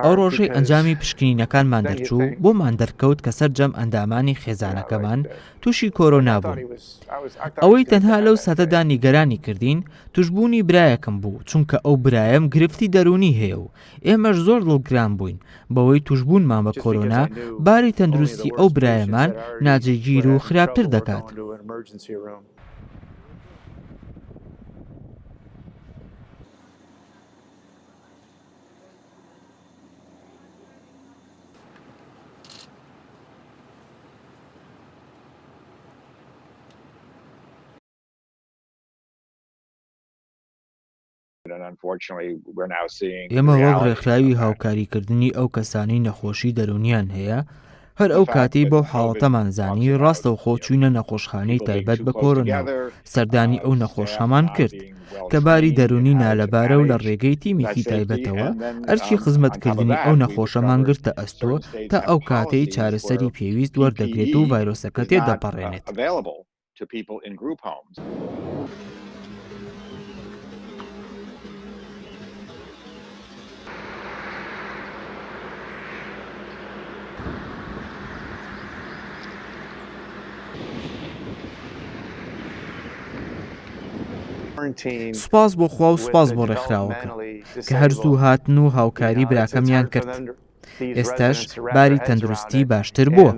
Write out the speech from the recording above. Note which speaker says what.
Speaker 1: ئەو ڕۆژەی ئەنجامی پشکنینەکانمان دەرچوو، بۆمان دەرکەوت کە سەرجەم ئەندامانی خێزانەکەمان تووشی کۆرۆنا بوون. ئەوەی تەنها لەو ساتەدا نیگەرانی کردین، تووشبوونی برایەکم بوو، چونکە ئەو برایەم گرفتی دەروونی هەیە و ئێمەش زۆر دڵگران بووین بەوەی تووشبوونمان بە کۆرۆنا باری تەندروستی ئەو برایەمان ناجێگیر و خراپتر دەکات. ئێمە وەک ڕێکخراوی هاوکاریکردنی ئەو کەسانەی نەخۆشی دەروونیان هەیە، هەر ئەو کاتەی بەو حاڵەتەمان زانی ڕاستەوخۆ چووینە نەخۆشخانەی تایبەت بە کۆرۆنا و سەردانی ئەو نەخۆشەمان کرد کە باری دەروونی نالەبارە و لە ڕێگەی تیمێکی تایبەتەوە ئەرکی خزمەتکردنی ئەو نەخۆشەمان گرتە ئەستۆ تا ئەو کاتەی چارەسەری پێویست وەردەگرێت و ڤایرۆسەکە تێدەپەڕێنێت. سوپاس بۆ خوا و سوپاس بۆ ڕێکخراوەکە کە هەر زوو هاتن و هاوکاری براکەمیان کرد. ئێستاش باری تەندروستی باشتر بووە.